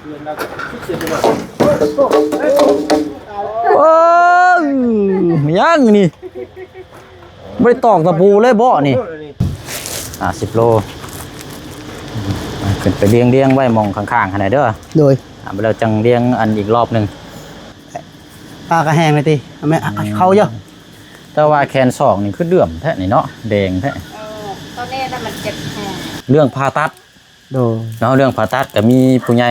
ໂອ້ຍ ຍັງນີ້ ບໍ່ໄດ້ຕອກຕະປູເລີຍເບາະນີ້. ຫ້າສິບໂລ ຂຶ້ນໄປລຽງໆໄວ້ໝ່ອງຂ້າງໆຫັ້ນແຫຼະເດີ. ໂດຍ ອ່າ ແລ້ວຈັ່ງລຽງອັນອີກລອບໜຶ່ງ. ປາກະແຫ້ງເລີຍຕິ ເອົາແມ່ ເອົາເຂົ້າຢູ່. ແຕ່ວ່າແຂນສອງນີ້ຄືເຫຼື້ອມແທ້ນີ້ເນາະ ແດງແທ້. ເອີ ຕອນນີ້ນະມັນເຈັບແຮງ ເລື່ອງຜ່າຕັດ. ໂດຍ ເນາະ ເລື່ອງຜ່າຕັດກໍມີຜູ້ໃຫຍ່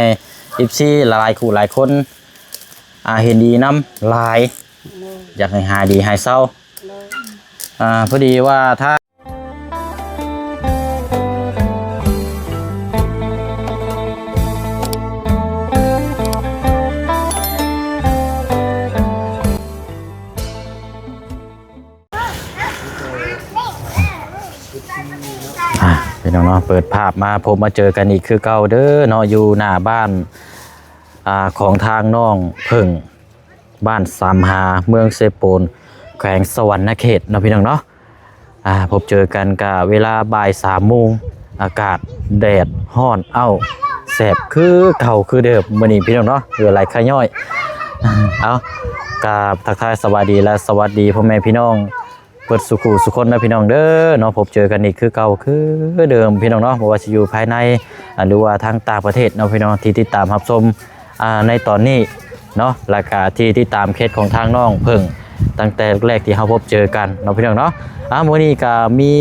ເອັຟຊີ ຫຼາຍໆຄູ່ຫຼາຍຄົນ ອ່າ ເຫັນດີນຳຫຼາຍ. ໂດຍ ຢາກໃຫ້ຫາຍດີຫາຍເຊົາ. ໂດຍ ອ່າ ພໍດີວ່າຖ້າ ອ່າ ພີ່ນ້ອງເນາະ ເປີດພາບມາພົບມາເຈີກັນອີກຄືເກົ່າເດີເນາະ ຢູ່ໜ້າບ້ານ ອ່າ ຂອງທາງນ້ອງເຜິ້ງ ບ້ານສາມຫາ ເມືອງເຊໂປນ ແຂວງສະຫວັນນະເຂດເນາະ ພີ່ນ້ອງເນາະ. ອ່າ ພົບເຈີກັນກະເວລາບ່າຍສາມໂມງ ອາກາດແດດຮ້ອນເອົ້າ ແສບຄືເກົ່າຄືເດີມມື້ນີ້ ພີ່ນ້ອງເນາະ ເຫື່ອໄຫຼຂະຍ້ອຍ. ເອົາ ກະທັກທາຍສະບາຍດີ ແລະ ສະຫວັດດີພໍ່ແມ່ພີ່ນ້ອງ ເບິດສູ່ຄູ່ສູ່ຄົນເດີພີ່ນ້ອງເດີເນາະ. ພົບເຈີກັນອີກຄືເກົ່າຄືເດີມພີ່ນ້ອງເນາະ ບໍ່ວ່າຊິຢູ່ພາຍໃນ ອ່າ ຫຼືວ່າທາງຕ່າງປະເທດເນາະ ພີ່ນ້ອງທີ່ຕິດຕາມຮັບຊົມ ອ່າ ໃນຕອນນີ້ເນາະ ແລ້ວກະທີ່ຕິດຕາມເຄສຂອງທາງນ້ອງເຜິ້ງ ຕັ້ງແຕ່ແລກທີ່ເຮົາພົບເຈີກັນເນາະ ພີ່ນ້ອງເນາະ. ອ່າ ມື້ນີ້ກະມີ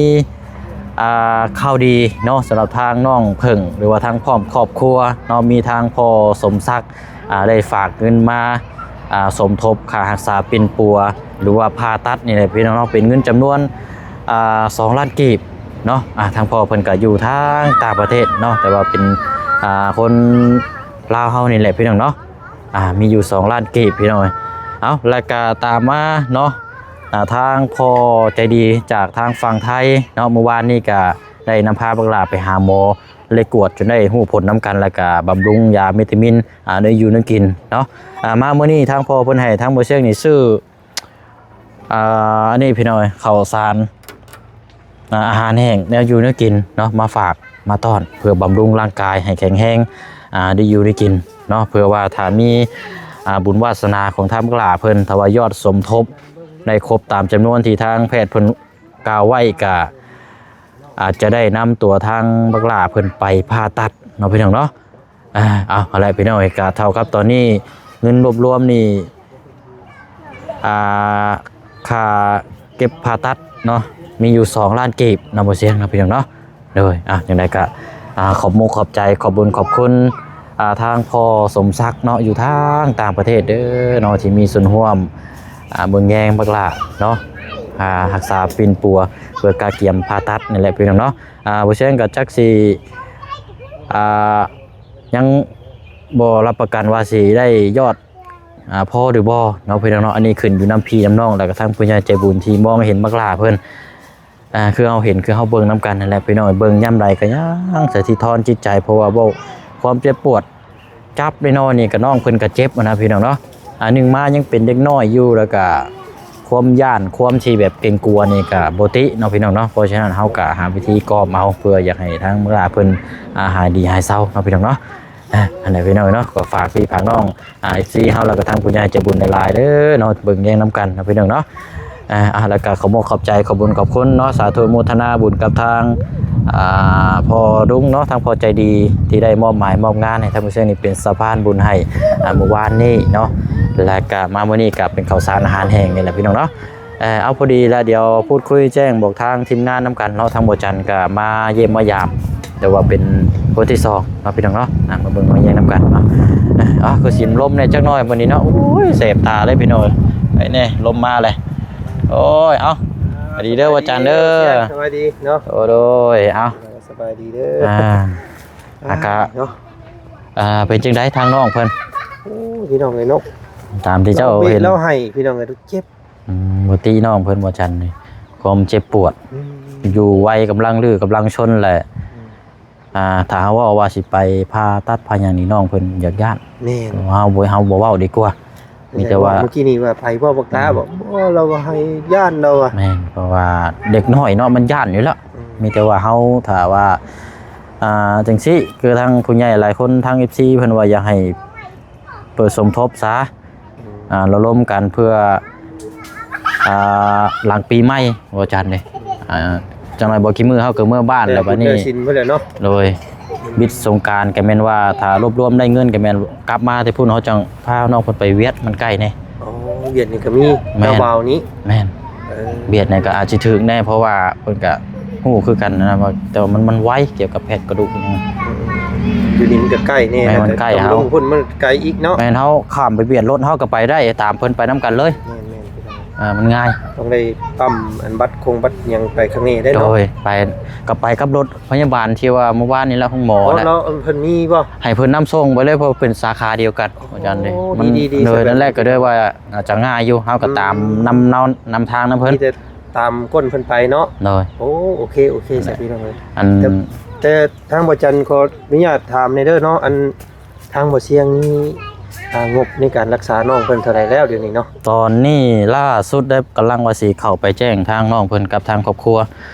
ອ່າ ຂ່າວດີເນາະ ສຳລັບທາງນ້ອງເຜິ້ງ ຫຼືວ່າທາງພ້ອມຄອບຄົວເນາະ ມີທາງພໍ່ສົມສັກ ອ່າ ໄດ້ຝາກເງິນມາ ອ່າ ສົມທົບຄ່າຮັກສາປິ່ນປົວ ຫຼືວ່າຜ່າຕັດນີ້ແຫຼະພີ່ນ້ອງເນາະ ເປັນເງິນຈຳນວນ ອ່າ ສອງລ້ານກີບເນາະ. ອ່າ ທາງພໍ່ເພິ່ນກໍຢູ່ທາງຕ່າງປະເທດເນາະ ແຕ່ວ່າເປັນ ອ່າ ຄົນລາວເຮົານີ້ແຫຼະພີ່ນ້ອງເນາະ. ອ່າ ມີຢູ່ສອງລ້ານກີບພີ່ນ້ອງເອີຍ. ເອົາ ແລ້ວກໍຕາມມາເນາະ ອ່າ ທາງພໍ່ໃຈດີຈາກທາງຝັ່ງໄທເນາະ ມື້ວານນີ້ກໍໄດ້ນຳພາບັກຫຼ້າໄປຫາໝໍ ໄດ້ກວດຈົນໄດ້ຮູ້ຜົນນຳກັນ ແລ້ວກະບຳລຸງຢາວິຕາມິນ ອ່າ ໄດ້ຢູ່ໄດ້ກິນເນາະ. ອ່າ ມາມື້ນີ້ທາງພໍ່ເພິ່ນໃຫ້ທາງບໍ່ຊຽງນີ້ຊື້ ອ່າ ອັນນີ້ພີ່ນ້ອງເອີຍ ເຂົ້າສານ ອ່າ ອາຫານແຫ້ງ ແນວຢູ່ແນວກິນເນາະ ມາຝາກມາຕ້ອນ ເພື່ອບຳລຸງຮ່າງກາຍໃຫ້ແຂງແຮງ ອ່າ ໄດ້ຢູ່ໄດ້ກິນເນາະ. ເພື່ອວ່າຖ້າມີ ອ່າ ບຸນວາສະໜາຂອງທາງບັກຫຼ້າເພິ່ນ ຖ້າວ່າຍອດສົມທົບໄດ້ຄົບຕາມຈຳນວນທີ່ທາງແພດເພິ່ນ ກ່າວໄວ້ກະອາດຈະໄດ້ນຳຕົວທາງບັກຫຼ້າເພິ່ນໄປຜ່າຕັດເນາະ ພີ່ນ້ອງເນາະ. ອ່າ ເອົາ ເອົາລະພີ່ນ້ອງເອີຍ ກະເທົ່າກັບຕອນນີ້ເງິນລວບລວມນີ້ ອ່າ ຄ່າເກັບຜ່າຕັດເນາະ ມີຢູ່ສອງລ້ານກີບເນາະ ບໍ່ຊຽງເນາະ ພີ່ນ້ອງເນາະ. ໂດຍ ອ່າ ຈັ່ງໃດກະ ອ່າ ຂອບມຸກຂອບໃຈ ຂອບບຸນຂອບຄຸນ ອ່າ ທາງພໍ່ສົມສັກເນາະ ຢູ່ທາງຕ່າງປະເທດເດີເນາະ ທີ່ມີສ່ວນຮ່ວມ ອ່າ ເບິ່ງແຍງບັກຫຼ້າເນາະ ອ່າ ຮັກສາປິ່ນປົວ ເພື່ອກະກຽມຜ່າຕັດນີ້ແຫຼະ ພີ່ນ້ອງເນາະ. ອ່າ ບໍ່ຊຽງກໍຈັກຊິ ອ່າ ຍັງບໍ່ຮັບປະກັນວ່າຊິໄດ້ຍອດ ອ່າ ພໍຫຼືບໍ່ເນາະ ພີ່ນ້ອງເນາະ. ອັນນີ້ຂຶ້ນຢູ່ນຳພີ່ນຳນ້ອງ ແລ້ວກໍທາງຜູ້ໃຫຍ່ໃຈບຸນທີ່ມອງເຫັນບັກຫຼ້າເພິ່ນ ອ່າ ຄືເຮົາເຫັນ ຄືເຮົາເບິ່ງນຳກັນນັ້ນແຫຼະ ພີ່ນ້ອງ. ເບິ່ງຍາມໃດກໍຍັງສະທິດຖອນຈິດໃຈ ເພາະວ່າເວົ້າຄວາມເຈັບປວດ ຈັບນ້ອຍໆນີ້ກໍນ້ອງເພິ່ນກໍເຈັບນະ ພີ່ນ້ອງເນາະ. ອ່າ ໜຶ່ງມາຍັງເປັນເດັກນ້ອຍຢູ່ ແລ້ວກໍຄວາມຢ້ານ ຄວາມທີ່ແບບເກງກົວນີ້ກໍບໍ່ຕິເນາະ ພີ່ນ້ອງເນາະ. ເພາະສະນັ້ນເຮົາກໍຫາວິທີກອມເອົາ ເພື່ອຢາກໃຫ້ທາງບັກຫຼ້າເພິ່ນ ອ່າ ຫາຍດີຫາຍເຊົາເນາະ ພີ່ນ້ອງເນາະ. ອ່າ ອັນໃດພີ່ນ້ອງເນາະ ກໍຝາກພີ່ຝາກນ້ອງ ອ່າ ເອັຟຊີ ເຮົາ ແລ້ວກໍທາງຜູ້ໃຫຍ່ໃຈບຸນຫຼາຍໆເດີເນາະ ເບິ່ງແຍງນຳກັນເນາະ ພີ່ນ້ອງເນາະ. ອ່າ ແລ້ວກໍຂໍຂອບໃຈ ຂອບບຸນຂອບຄຸນເນາະ ສາທຸໂມທະນາບຸນກັບທາງ ອ່າ ພໍ່ລຸງເນາະ ທາງພໍ່ໃຈດີທີ່ໄດ້ມອບໝາຍມອບງານໃຫ້ທາງຜູ້ຊ່ວຍນີ້ເປັນສະພານບຸນໃຫ້ ອ່າ ມື້ວານນີ້ເນາະ ແລ້ວກໍມາມື້ນີ້ກໍເປັນເຂົ້າສານອາຫານແຫ້ງນີ້ແຫຼະ ພີ່ນ້ອງເນາະ. ເອີ ເອົາ ພໍດີລະ ດຽວພູດຄຸຍແຈ້ງບອກທາງທີມງານນຳກັນເນາະ ທາງບໍ່ຈັນກໍມາຢ້ຽມມາຢາມ ແຕ່ວ່າເປັນຄົນທີສອງເນາະ ພີ່ນ້ອງເນາະ. ອ່ະ ມາເບິ່ງມາແຍງນຳກັນເນາະ. ເອີ ເອົາ ຄືຊິລົມແດ່ຈັກໜ້ອຍມື້ນີ້ເນາະ ໂອ້ຍ ແສບຕາເລີຍ ພີ່ນ້ອງເອີຍ. ໄປແດ່ ລົມມາເລີຍ ໂອ້ຍ. ເອົາ ສະບາຍດີເດີ ບໍ່ຈັນເດີ ສະບາຍດີເນາະ. ໂອ້ ໂດຍ ເອົາ ສະບາຍດີເດີ. ອ່າ ອາກາດເນາະ ອ່າ ເປັນຈັ່ງໃດທາງນ້ອງເພິ່ນ? ໂອ້ ພີ່ນ້ອງເອີຍເນາະ ຕາມທີ່ເຈົ້າເຫັນ ລາວເບັດລາວໄຫ້ ພີ່ນ້ອງເອີຍ ເຈັບ ອືມ ບໍ່ຕິນ້ອງເພິ່ນບໍ່ຈັນນີ້ ຄວາມເຈັບປວດ ອືມ ຢູ່ໄວກຳລັງດື້ກຳລັງຊົນແຫຼະ. ອືມ ອ່າ ຖ້າເຮົາເວົ້າວ່າຊິໄປຜ່າຕັດຜ່າຫຍັງນີ້ ນ້ອງເພິ່ນຢາກຢ້ານ. ແມ່ນ ເຮົາບໍ່ ເຮົາບໍ່ເວົ້າດີກວ່າ. ມີແຕ່ວ່າ ເມື່ອກີ້ນີ້ວ່າໃຜເວົ້າບັກຕາ ອືມ ບອກ ບໍ່ ລາວວ່າໃຫ້ຢ້ານລາວວ່າ. ແມ່ນ ເພາະວ່າເດັກນ້ອຍເນາະ ມັນຢ້ານຢູ່ແລ້ວ. ອືມ ມີແຕ່ວ່າເຮົາ ຖ້າວ່າ ອ່າ ຈັ່ງຊີ້ ຄືທາງຜູ້ໃຫຍ່ຫຼາຍຄົນ ທາງເອັຟຊີເພິ່ນວ່າຢາກໃຫ້ເປີດສົມທົບຊະ ອ່າ ລະດົມກັນເພື່ອ ອ່າ ຫຼັງປີໃໝ່ ວ່າຊັ້ນເດ້ ອ່າ ຈັກໜ້ອຍບໍ່ກີ່ມື້ເຮົາກໍເມືອບ້ານແລ້ວ ບາດນີ້ ແຕ່ບຸນເດືອນສິນພຸ້ນແຫຼະເນາະ ໂດຍ ວິດສົງການກໍແມ່ນວ່າ ຖ້າລວບລວມໄດ້ເງິນກໍແມ່ນກັບມາແຕ່ພຸ້ນ ເຮົາຈັ່ງພານ້ອງເພິ່ນໄປຫວຽດ ມັນໃກ້ແດ່. ອໍ ຫວຽດນີ້ກໍມີ ແມ່ນ ດາວບາວນີ້ ແມ່ນ ເອີ ຫວຽດນີ້ກໍອາດຊິຖືກແດ່ ເພາະວ່າເພິ່ນກໍຮູ້ຄືກັນນະວ່າ ແຕ່ວ່າມັນ ມັນໄວ ກ່ຽວກັບແພດກະດູກຫຍັງ ຢູ່ນີ້ມັນກໍໃກ້ແດ່ ແມ່ນ ມັນໃກ້ເຮົາ ລົງພຸ້ນມັນໄກອີກເນາະ ແມ່ນ ເຮົາຂ້າມໄປຫວຽດ ລົດເຮົາກໍໄປໄດ້ ຕາມເພິ່ນໄປນຳກັນເລີຍ ແມ່ນໆ ອ່າ ມັນງ່າຍ ຕ້ອງໄດ້ປ້ຳອັນບັດຄົງບັດຫຍັງໄປຂ້າງນີ້ໄດ້ເນາະ ໂດຍ ໄປ ກໍໄປກັບລົດພະຍາບານທີ່ວ່າມື້ວານນີ້ລະ ໂຮງໝໍ ອໍ ລະ ແລ້ວເພິ່ນມີບໍ່ ໃຫ້ເພິ່ນນຳສົ່ງໄປເລີຍ ເພາະເປັນສາຂາດຽວກັນ ອາຈານເດ້ ໂອ້ ມັນ ດີໆໆ ໂດຍ ຊັ້ນແຫຼະ ກໍເລີຍວ່າອາດຈະງ່າຍຢູ່ ເຮົາກໍຕາມ ອືມ ນຳເນາະ ນຳທາງນຳເພິ່ນ ມີແຕ່ຕາມກົ້ນເພິ່ນໄປເນາະ ໂດຍ ໂອ້ ໂອເຄໆ ຊັ້ນແຫຼະ ພີ່ນ້ອງເອີຍ ອັນ ແຕ່ ແຕ່ທາງບໍ່ຈັນຂໍອະນຸຍາດຖາມແດ່ເດີເນາະ ອັນ ທາງບໍ່ຊຽງນີ້ ອ່າ ງົບໃນການລັກສານ້ອງເພິ່ນເທົ່າໃດແລ້ວດຽວນີ້ເນາະ? ຕອນນີ້ລ່າສຸດໄດ້ກຳລັງວ່າຊິເຂົ້າໄປແຈ້ງທາງນ້ອງເພິ່ນກັບທາງຄອບຄົວ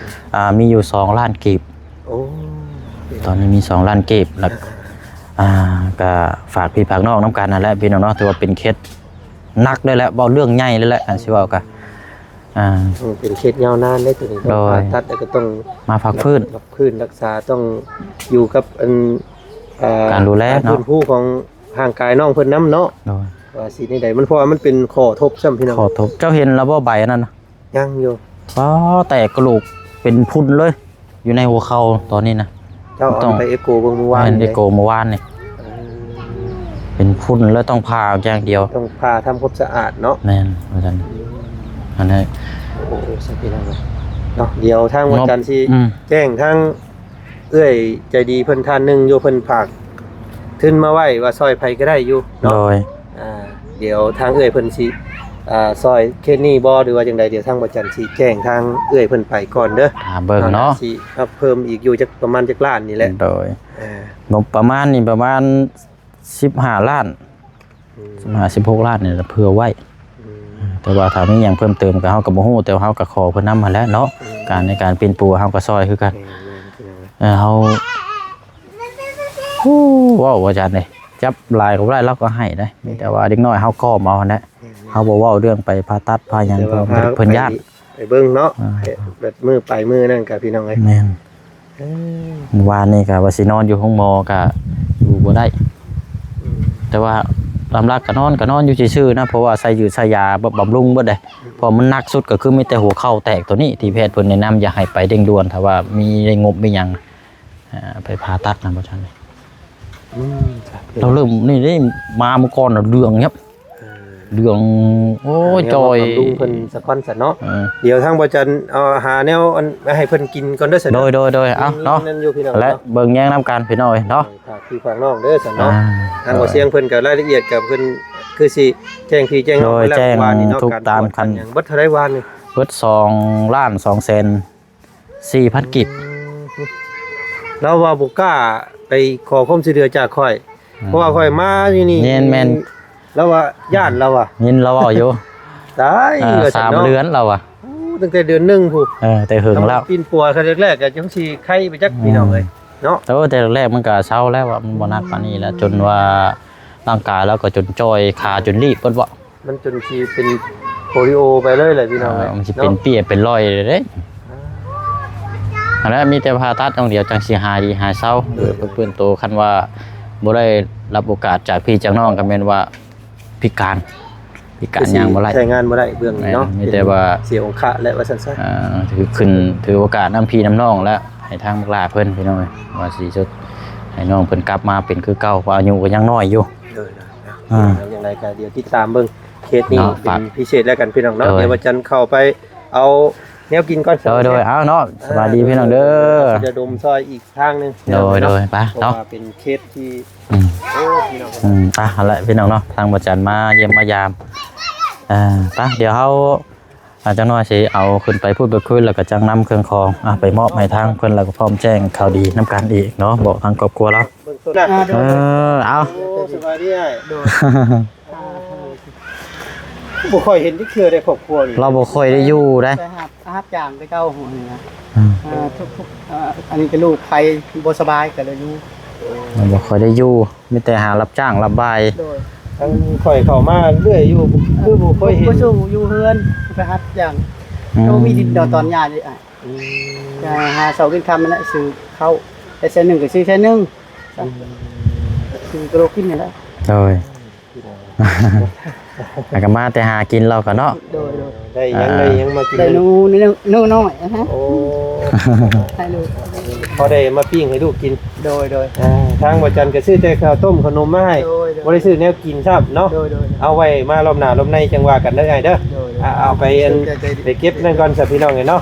ອ່າ ມີຢູ່ສອງລ້ານກີບ ໂອ້ ຕອນນີ້ມີສອງລ້ານກີບ ແລ້ວ ອ່າ ກໍຝາກພີ່ຝາກນ້ອງນຳກັນນັ້ນແຫຼະ ພີ່ນ້ອງເນາະ ຖືວ່າເປັນເຂດໜັກເລີຍແຫຼະ ເວົ້າເລື່ອງໃຫຍ່ເລີຍແຫຼະ ຄັນຊິເວົ້າກໍ ອ່າ ເອີ ເປັນເຂດຍາວນານເດ້ຕົວນີ້ ຕ້ອງ ໂດຍ ຜ່າຕັດ ແລ້ວກໍຕ້ອງມາພັກຟື້ນ ພັກຟື້ນ ຮັກສາ ຕ້ອງຢູ່ກັບອັນ ອ່າ ການດູແລເນາະ ການຟື້ນຟູຂອງຮ່າງກາຍນ້ອງເພິ່ນນຳເນາະ ໂດຍ ວ່າຊິແນວໃດ ມັນ ເພາະວ່າມັນເປັນຂໍ້ທົບຊ້ຳ ພີ່ນ້ອງ ຂໍ້ທົບ ເຈົ້າເຫັນແລ້ວບໍ່ໃບອັນນັ້ນນະ? ຍັງຢູ່ ອໍ ແຕກກະໂຫຼກເປັນພຸ່ນເລີຍ ຢູ່ໃນຫົວເຂົ່າຕອນນີ້ນະ ເຈົ້າເອົາໄປເອໂກເບິ່ງມື້ວານ ແມ່ນ ເອໂກມື້ວານນີ້ ເອີ ເປັນພຸ່ນເລີຍ ຕ້ອງຜ່າຢ່າງດຽວ ຕ້ອງຜ່າທຳຄວາມສະອາດເນາະ ແມ່ນ ວ່າຊັ້ນ ອັນນັ້ນ ໂອ້ ຊັ້ນພີ່ນ້ອງເນາະ ດຽວທາງວັນຈັນຊິ ອືມ ແຈ້ງທາງເອື້ອຍໃຈດີເພິ່ນທ່ານໜຶ່ງຢູ່ ເພິ່ນຝາກທຶນມາໄວ້ວ່າຊ່ອຍໃຜກໍໄດ້ຢູ່ເນາະ ໂດຍ ອ່າ ດຽວທາງເອື້ອຍເພິ່ນຊິ ອ່າ ຊ່ອຍເຄສນີ້ບໍ່ ຫຼືວ່າຈັ່ງໃດ ດຽວທາງບໍ່ຈັນຊິແຈ້ງທາງເອື້ອຍເພິ່ນໄປກ່ອນເດີ ຖ້າເບິ່ງເນາະ ຊິຮັບເພີ່ມອີກຢູ່ຈັກປະມານຈັກລ້ານນີ້ແຫຼະ ໂດຍ ອ່າ ງົບປະມານນີ້ປະມານສິບຫ້າລ້ານ ອືມ ສິບຫ້າ ສິບຫົກລ້ານນີ້ລະເຜື່ອໄວ້ ອືມ ແຕ່ວ່າຖ້າມີຫຍັງເພີ່ມເຕີມກໍເຮົາກໍບໍ່ຮູ້ ແຕ່ວ່າເຮົາກໍຂໍເພິ່ນນຳຫັ້ນແຫຼະເນາະ ອືມ ການໃນການປິ່ນປົວເຮົາກໍຊ່ອຍຄືກັນ ແມ່ນໆ ເອີ ເຮົາ ໂອ້ ເວົ້າບໍ່ຈັກເດ້ ຈັບຫຼາຍກໍບໍ່ໄດ້ ລາວກໍໃຫ້ເດ້ ມີແຕ່ວ່າເດັກນ້ອຍເຮົາກ້ອມເອົາຫັ້ນແຫຼະ ແມ່ນໆ ເຮົາບໍ່ເວົ້າເລື່ອງໄປຜ່າຕັດຜ່າຫຍັງ ແຕ່ວ່າ ເພາະວ່າເພິ່ນ ເພິ່ນຢ້ານ ໄປເບິ່ງເນາະ ອ່າ ແບບມື້ໄປມື້ນັ້ນກະພີ່ນ້ອງເອີຍ ແມ່ນ ເອີ ມື້ວານນີ້ກະວ່າຊິນອນຢູ່ໂຮງໝໍກະຢູ່ບໍ່ໄດ້ ອືມ ແຕ່ວ່າຕາມຫຼັກກະນອນ ກະນອນຢູ່ຊື່ໆນະ ເພາະວ່າໃສ່ຢືດໃສ່ຢາບຳລຸງເບິດເດ້ ອືມ ເພາະມັນໜັກສຸດກະຄືມີແຕ່ຫົວເຂົ່າແຕກໂຕນີ້ ທີ່ແພດເພິ່ນແນະນຳຢາກໃຫ້ໄປເລັ່ງດ່ວນ ຖ້າວ່າມີໄດ້ງົບມີຫຍັງ ອ່າ ໄປຜ່າຕັດນະບໍ່ທັນ ອືມ ລາວເລີ່ມນີ້ເດ້ ມາມື້ກ່ອນນະເຫຼືອງແຮງ ເອີ ເຫຼືອງ ໂອ້ຍ ຈ່ອຍ ບຳລຸງເພິ່ນສະກ່ອນຊັ້ນເນາະ ເອີ ດຽວທາງບໍ່ຈັນເອົາຫາແນວອັນໄວ້ໃຫ້ເພິ່ນກິນກ່ອນເດີຊັ້ນ ໂດຍໆໆ ເອົາເນາະ ແລະເບິ່ງແຍງນຳກັນພີ່ນ້ອງເອີຍເນາະ ຝາກພີ່ຝາກນ້ອງເດີຊັ້ນເນາະ ອ່າ ທາງບໍ່ຊຽງເພິ່ນກໍລາຍລະອຽດກໍເພິ່ນຄືຊິແຈ້ງພີ່ແຈ້ງນ້ອງໄປແລ້ວ ແຈ້ງ ເມື່ອວານນີ້ເນາະ ທຸກຕາມຂັ້ນ ຫຍັງເບິດເທົ່າໃດວານນີ້ ເບິດສອງລ້ານສອງແສນ ສີ່ພັນກີບ ອືມ ລາວວ່າບໍ່ກ້າໄປຂໍຄວາມຊ່ວຍເຫຼືອຈາກຂ້ອຍ ອືມ ເພາະວ່າຂ້ອຍມາຢູ່ນີ້ ແມ່ນໆ ລາວວ່າຢ້ານລາວວ່າ ຍິນລາວເວົ້າຢູ່ ຕາຍ ອ່າ ວ່າຊັ້ນເນາະ ສາມເດືອນລາວວ່າ ໂອ້ ຕັ້ງແຕ່ເດືອນໜຶ່ງພຸ້ນ ເອີ ແຕ່ເຫິງແລ້ວ ປີນປົວຄັ້ງແລກໆ ກໍຈັ່ງຊິໄຄໄປຈັກ ອືມ ພີ່ນ້ອງເອີຍເນາະ ໂອ້ ແຕ່ແລກມັນກໍເຊົາແລ້ວວ່າ ມັນບໍ່ໜັກປານນີ້ແລ້ວ ອືມ ຈົນວ່າຮ່າງກາຍລາວກໍຈົນຈ່ອຍ ຂາຈົນລີບເບິດເບາະ ມັນຈົນຊິເປັນໂປລິໂອໄປເລີຍແຫຼະພີ່ນ້ອງເອີຍ ເອີ ມັນຊິເປັນເນາະ ເປ້ຍເປັນລອຍເລີຍເດ້ ອ່າ ອັນນັ້ນມີແຕ່ຜ່າຕັດຢ່າງດຽວຈັ່ງຊິຫາຍດີຫາຍເຊົາ ໂດຍ ເພື່ອຟື້ນໂຕ ຄັນວ່າບໍ່ໄດ້ຮັບໂອກາດຈາກພີ່ຈາກນ້ອງກໍແມ່ນວ່າພິການ ພິການ ຄືຊິຍ່າງບໍ່ໄດ້ ໃຊ້ງານບໍ່ໄດ້ເບື້ອງນີ້ເນາະ ແມ່ນ ມີແຕ່ວ່າເສຍອົງຄະແຫຼະວ່າຊັ້ນຊະ ອ່າ ຖືຂຶ້ນ ຖືໂອກາດນຳພີ່ນຳນ້ອງ ແລະໃຫ້ທາງບັກຫຼ້າເພິ່ນພີ່ນ້ອງເອີຍ ວ່າຊິຊົດໃຫ້ນ້ອງເພິ່ນກັບມາເປັນຄືເກົ່າ ເພາະອາຍຸກໍຍັງນ້ອຍຢູ່ ໂດຍ ອ່າ ຢ່າງໃດກໍດຽວຕິດຕາມເບິ່ງເຄສນີ້ເນາະ ເປັນພິເສດແລ້ວກັນພີ່ນ້ອງເນາະ ໂດຍ ດຽວວັນຈັນເຂົ້າໄປເອົາແນວກິນກ່ອນ ໂດຍໆ ເອົາເນາະ ສະບາຍດີພີ່ນ້ອງເດີ ຈະດົມຊ່ອຍອີກທາງໜຶ່ງ ໂດຍໆ ໄປເນາະ ເພາະວ່າເປັນເຄສທີ່ ອືມ ໂອ້ ພີ່ນ້ອງ ອືມ ໄປ ຫັ້ນແຫຼະພີ່ນ້ອງເນາະ ທາງວັນຈັນມາຢ້ຽມມາຢາມ ອ່າ ໄປ ດຽວເຮົາ ອ່າ ຈັກໜ້ອຍຊິເອົາຂຶ້ນໄປພຸ້ນໄປຄຸຍ ແລ້ວກໍຈັ່ງນຳເຄື່ອງຂອງ ອ່າ ໄປມອບໃຫ້ທາງເພິ່ນ ແລ້ວກໍພ້ອມແຈ້ງຂ່າວດີນຳກັນອີກເນາະ ບອກທາງຄອບຄົວລາວ ເບິ່ງໂຕໜ້າ ເອີ ເອົາ ໂອ້ ສະບາຍດີອ້າຍ ໂດຍ ອ່າ ບໍ່ຄ່ອຍເຫັນຈັກເທື່ອໃດຄອບຄົວນີ້ ລາວບໍ່ຄ່ອຍໄດ້ຢູ່ໃດ ໄປຮັບ ຮັບຈ້າງແຕ່ເກົ່າຫັ້ນນະ ອືມ ອ່າ ທຸກໆ ອ່າ ອັນນີ້ກໍລູກໄຂ້ບໍ່ສະບາຍກໍເລີຍຢູ່ ລາວບໍ່ຄ່ອຍໄດ້ຢູ່ ມີແຕ່ຫາຮັບຈ້າງຮັບບ່າຍ ໂດຍ ທາງຂ້ອຍເຂົ້າມາເລື້ອຍຢູ່ ຄືບໍ່ຄ່ອຍເຫັນ ບໍ່ສູ້ຢູ່ເຮືອນ ໄປຮັບຈ້າງ ອືມ ໂຕມີດິນດອນຕອນຫຍ້ານີ້ ອືມ ຈະຫາເຊົ້າກິນຄ່ຳຫັ້ນແຫຼະ ຊື້ເຂົ້າ ແຕ່ເທື່ອໜຶ່ງກໍຊື້ເທື່ອໜຶ່ງ ອືມ ຊື້ກະໂລກິນຫັ້ນແຫຼະ ໂດຍ ແລ້ວກໍມາແຕ່ຫາກິນລາວກໍເນາະ ໂດຍ ໂດຍ ໄດ້ຫຍັງ ອ່າ ໄດ້ຫຍັງມາກິນ ໄດ້ໜູ ໜູນ້ອຍ ໂອ້ ໃຫ້ລູກ ພໍໄດ້ມາປີ້ງໃຫ້ລູກກິນ ໂດຍ ໂດຍ ອ່າ ທາງບໍ່ຈັນກໍຊື້ແຕ່ເຂົ້າຕົ້ມເຂົ້າໜົມມາໃຫ້ ໂດຍ ໂດຍ ບໍ່ໄດ້ຊື້ແນວກິນຊ້ຳເນາະ ໂດຍ ໂດຍ ເອົາໄວ້ມາລອບໜ້າລອບໃນຈັ່ງວ່າກັນເດີອ້າຍເດີ ໂດຍ ໂດຍ ອ່າ ເອົາໄປອັນ ໄປເກັບນັ້ນກ່ອນຊະພີ່ນ້ອງເອີຍເນາະ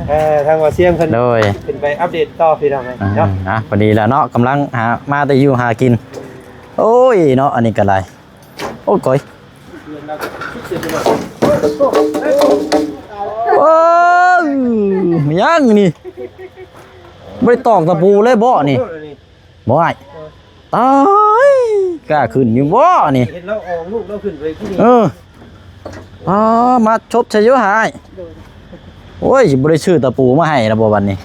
ເອີ ທາງວ່າຊຽງເພິ່ນ ໂດຍ ຂຶ້ນໄປອັບເດດຕໍ່ພີ່ນ້ອງເອີຍເນາະ ອ່າ ພໍດີແລ້ວເນາະ ກຳລັງຫາ ມາແຕ່ຢູ່ຫາກິນ ໂອ້ຍເນາະ ອັນນີ້ກໍໄດ້ ໂອ້ຍ ໂອ້ຍ ໂອ້ຍ ຫຍັງນີ້ ບໍ່ໄດ້ຕອກຕະປູເລີຍເບາະນີ້ ບໍ່ອ້າຍ ຕາຍ ກ້າຂຶ້ນຢູ່ເບາະນີ້ ເຫັນລາວອອກລູກລາວຂຶ້ນໄປກິນ ເອີ ອ່າ ມາຊົບໃສ່ຢູ່ຫາຍ ໂອ້ຍ ບໍ່ໄດ້ຊື້ຕະປູມາໃຫ້ລະບໍ່ບັດນີ້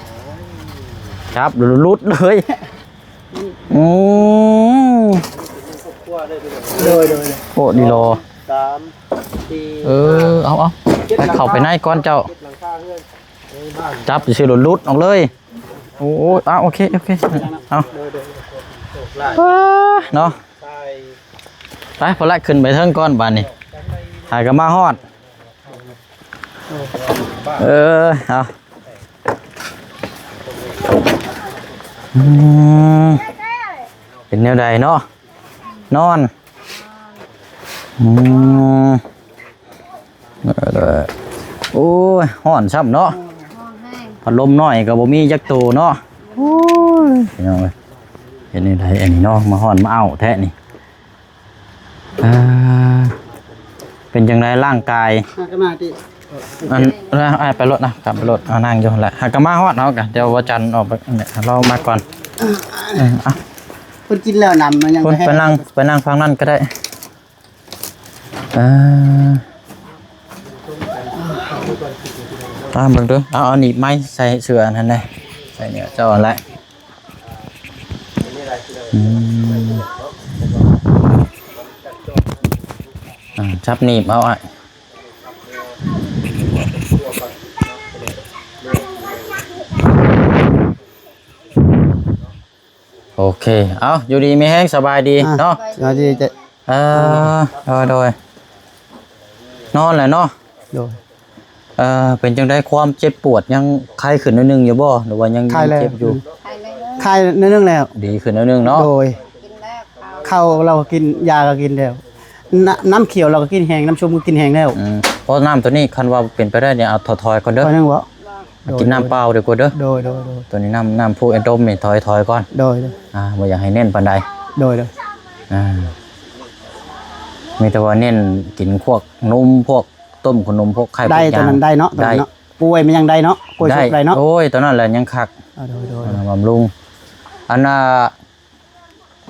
ຈັບຫຼຸດເລີຍ ອືມ ໂດຍ ໂດຍ ໂອ້ ນີ້ລໍ ສາມ ສີ່ ເອີ ເອົາ ເອົາ ເຈັດ ໄປເຂົ້າໄປໃນກ່ອນເຈົ້າ ເຈັດຫຼັງຄາເຮືອນ ຈັບຊື່ໆ ຫຼຸດອອກເລີຍ ໂອ້ຍ ອ່າ ໂອເຄ ໂອເຄ ເອົາ ໂດຍ ໂດຍ ເນາະ ໄປ ພໍລະ ຂຶ້ນໄປເທິງກ່ອນບາດນີ້ ຫາກໍມາຮອດ ເອີ ເອົາ ອືມ ເປັນແນວໃດເນາະ ນອນ ອືມ ເອີ ໂອ້ຍ ຮ້ອນຊ້ຳເນາະ ຮ້ອນແຮງ ພັດລົມນ້ອຍກໍບໍ່ມີຈັກໂຕເນາະ ໂອ້ຍ ພີ່ນ້ອງເອີຍ ເຮັດແນວໃດອັນນີ້ເນາະ ມາຮ້ອນມາເອົ້າແທ້ນີ້ ອ່າ ເປັນຈັ່ງໃດຮ່າງກາຍ ຫາກະມາຕິ ອັນ ເອີ ອ້າຍໄປໂລດນະ ກັບໄປໂລດ ເອົານັ່ງຢູ່ຫັ້ນແຫຼະ ຫາກະມາຮອດເຮົາກະ ດຽວວ່າຈັນອອກໄປ ລາວມາກ່ອນ ເອີ ເອົາ ເພິ່ນກິນແລ້ວນຳ ມັນຍັງ ເພິ່ນໄປນັ່ງ ໄປນັ່ງຝັ່ງນັ້ນກໍໄດ້ ອ່າ ຕາມເບິ່ງເດີ ເອົາ ເອົາໜີບໄມ້ໃສ່ເສື້ອອັນນັ້ນແດ່ ໃສ່ເໜືອເຈົ້າຫັ້ນແຫຼະ ອືມ ອ່າ ຈັບໜີບເອົາອ້າຍ ໂອເຄ ເອົາ ຢູ່ດີມີແຮງ ສະບາຍດີ ອ່າ ເນາະ ສະບາຍດີ ເອີ ໂດຍ ໂດຍ ນອນແຫຼະເນາະ ໂດຍ ເອີ ເປັນຈັ່ງໃດ ຄວາມເຈັບປວດຍັງໄຄຂຶ້ນໜ້ອຍໜຶ່ງຢູ່ບໍ່ ຫຼືວ່າຍັງ ໄຄແລ້ວ ເຈັບຢູ່? ໄຄໜ້ອຍໜຶ່ງແລ້ວ ດີຂຶ້ນໜ້ອຍໜຶ່ງເນາະ ໂດຍ ກິນແລ້ວ ເຂົ້າ ເຂົ້າເຮົາກໍກິນ ຢາກໍກິນແລ້ວ ນ- ນ້ຳຂຽວເຮົາກໍກິນແຮງ ນ້ຳຊົມກໍກິນແຮງແລ້ວ ອືມ ເພາະນ້ຳໂຕນີ້ ຄັນວ່າເປັນໄປໄດ້ນີ້ ເອົາຖອຍໆກ່ອນເດີ ຖອຍໜຶ່ງບໍ່? ກິນນ້ຳເປົ່າດີກວ່າເດີ ໂດຍ ໂດຍ ໂດຍ ໂຕນີ້ນ້ຳ ນ້ຳພວກເອັນຕົ້ມນີ້ ຖອຍ ຖອຍກ່ອນ ໂດຍ ໂດຍ ອ່າ ບໍ່ຢາກໃຫ້ເນັ້ນປານໃດ ໂດຍ ໂດຍ ອ່າ ມີແຕ່ວ່າເນັ້ນກິນພວກນົມ ພວກຕົ້ມຂະໜົມ ພວກໄຂ່ ໄດ້ ພວກຫຍັງ ໂຕນັ້ນໄດ້ເນາະ ໂຕນັ້ນເນາະ ໄດ້ ກ້ວຍມັນຍັງໄດ້ເນາະ ກ້ວຍຊຸບໄດ້ເນາະ ໂອ້ຍ ໂຕນັ້ນແຫຼະຍັງຄັກ ອ່າ ໂດຍ ໂດຍ ອ່າ ບຳລຸງ ອັນນ່າ